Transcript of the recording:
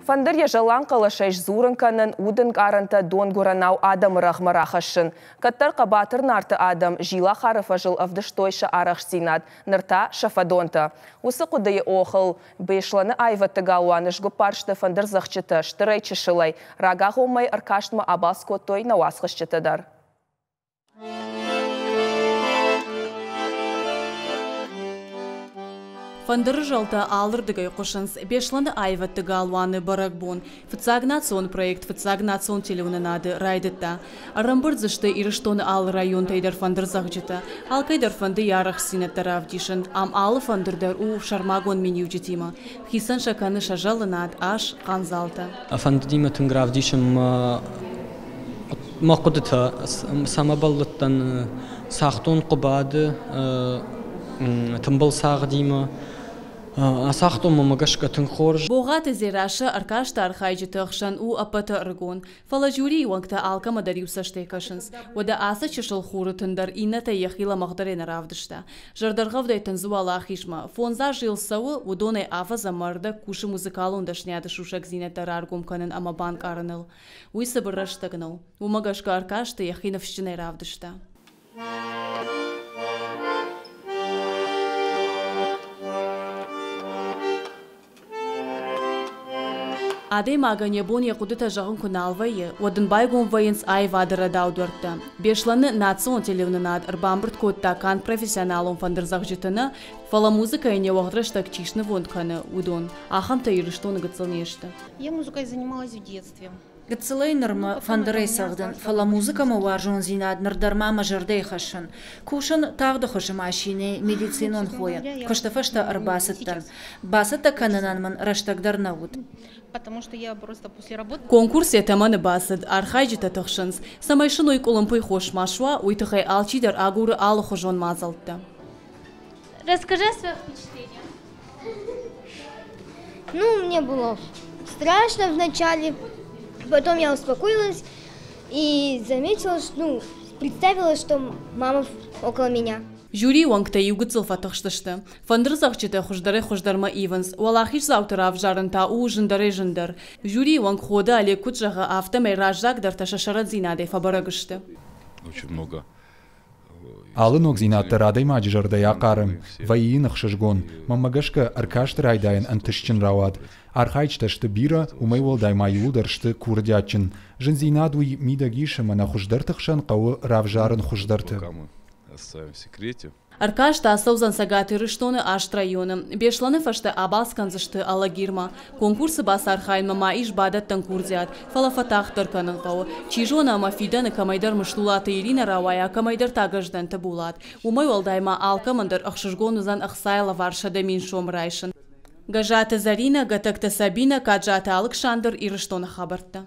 Фӕндыр йӕ зӕлланг хъӕлӕсӕй сдзурын кӕнын, уды нкъарӕнтӕ донгуырӕнау адӕмы рӕгъмӕ рахӕссын. Кӕддӕр хъӕбатыр Нарты адӕм Зилахары фӕзыл ӕвдыстой сӕ арӕхстдзинад, ныр та, сӕ фӕдонтӕ. Уыцы хъуыдыйы охыл Беслӕны аивӕдты галуаны сгуыппар сты фӕндырдзӕгъдджытӕ стырӕй-чысылӕй. Рагагъоммӕйы ӕркастмӕ абалц кодтой нӕ уацхӕсджытӕ дӕр. Фӕндыры зӕлтӕ алырдыгӕй хъуысынц. Беслӕны аивӕдты галуаны бӕрӕгбон фыццаг национ проект Фыццаг национ телеуынынады райдыдта. Ӕрӕмбырд дзы сты Ирыстоны алы районтӕй дӕр фӕндырдзӕгъджытӕ. Алкӕй дӕр фӕнды йӕ арӕхстдзинӕдтӕ равдисын. Ам алы фӕндыр дӕр у сӕрмагонд миниуджытимӕ. Хицӕн сӕ кӕны сӕ зӕлынад, ас, хъандзалтӕ. Фӕндыди мӕ тынг равдисын мӕ мӕ хъуыдытӕ, цӕмӕ бӕллыдтӕн, цагътон Хъуыбады тымбыл цагъдимӕ. Ацагътон мӕмӕ гӕсгӕ тынг хорз. Богъаты Дзерассӕ ӕркасты архайджыты хсӕн у ӕппӕты ӕрыгон. Фӕлӕ жюрийы уӕнгтӕ алкӕмӕ дӕр иу цӕстӕй кӕсынц. Уӕдӕ ацы чысыл хуры тын дӕр иннӕтӕй йӕхи лӕмӕгъдӕрӕй нӕ равдыста. Зӕрдӕргъӕвдӕй тындзы уӕлахизмӕ. Фондз азы йыл цӕуы, уыдонӕй афӕдз ӕмӕ ӕрдӕг кусы музыкалон дӕсныйады сусӕгдзинӕдтӕ раргом кӕнын ӕмӕ банкъарыныл. Уый цыбыр рӕстӕг нӕу. Уымӕ гӕсгӕ ӕркасты йӕхи ныфсджынӕй равдыста. Адӕймагӕн йӕ бон йӕ хъуыдытӕ зӕгъын куы нал вӕййы, уӕд ын байгом вӕййынц аивады рӕдау дуӕрттӕ. Беслӕны национ телеуынынад ӕрбамбырд кодта канд профессионалон фӕндырдзӕгъджыты нӕ, фӕлӕ музыкӕйӕн йӕ уӕгъд рӕстӕг чи снывонд кӕны, уыдон. Ахӕмтӕ Ирыстоны гыццыл не сты. Я музыкой занималась в детстве. Гыццылӕй нырмӕ фӕндырӕй цӕгъдын, фӕлӕ музыкӕмӕ уарзондзинад ныр дӕр ма мӕ зӕрдӕйы хӕссын. Кусын тагъды хуызы машинӕйы медицинон хойы. Куысты фӕстӕ ӕрбацыдтӕн. Бацӕттӕ кӕнынӕн мын рӕстӕг дӕр нӕ уыд. Конкурс йӕ тӕмӕны бацыд, архайджытӕ тыхсынц. Цӕмӕй сын уый къуылымпыйы хос ма суа, уый тыххӕй алчидӕр агуры алыхуызон мадзӕлттӕ. Расскажи о своих впечатлениях. Ну, мне было страшно вначале, потом я успокоилась и заметила, что, ну, представила, что мама около меня. Жюрийы уӕнгтӕ иу гыццыл фӕтыхстысты. Фӕндырдзӕгъдджытӕ хуыздӕрӕй-хуыздӕрмӕ ивынц, уӕлахиздзауты равзарын та у зындӕрӕй-зындӕр. Жюрийы уӕнг Ходы Олег куыд зӕгъы, афтӕмӕй раззагдӕртӕ сӕ сӕрӕндзинадӕй фӕбӕрӕг сты. Очень много Алы ногдзинад дӕр адӕймаджы зӕрдӕйы ахъары, вӕййы йын ӕхсызгон. Мӕнмӕ гӕсгӕ, ӕркасты райдайӕн ӕнтыстджын рауад. Архайджытӕ сты бирӕ, уымӕй уӕлдай ма иууылдӕр сты курдиатджын. Зындзинад уый мидӕг ис, ӕмӕ нӕ хуыздӕрты хсӕн хъӕуы равзарын хуыздӕрты. Ӕркаст ацӕудзӕн Цӕгат Ирыстоны аст районы. Беслӕны фӕстӕ абалц кӕндзысты Алагирмӕ. Конкурсы бацархайынмӕ ма ис бадӕттӕн курдиат, фӕлӕ фӕтагъддӕр кӕнын хъӕуы. Чи зоны ӕмӕ фидӕны кӕмӕйдӕр Мыстулаты Иринӕ рауайа, кӕмӕйдӕр та Гӕздӕнты Булат. Уымӕй уӕлдай ма алкӕмӕн дӕр ӕхсызгон уыдзӕн ӕхцайы лӕвар 100 000 сомы райсын. Гӕззаты Зӕринӕ, Гӕтӕгты Сабинӕ, Каджаты Алыксандр, Ирыстоны хабӕрттӕ.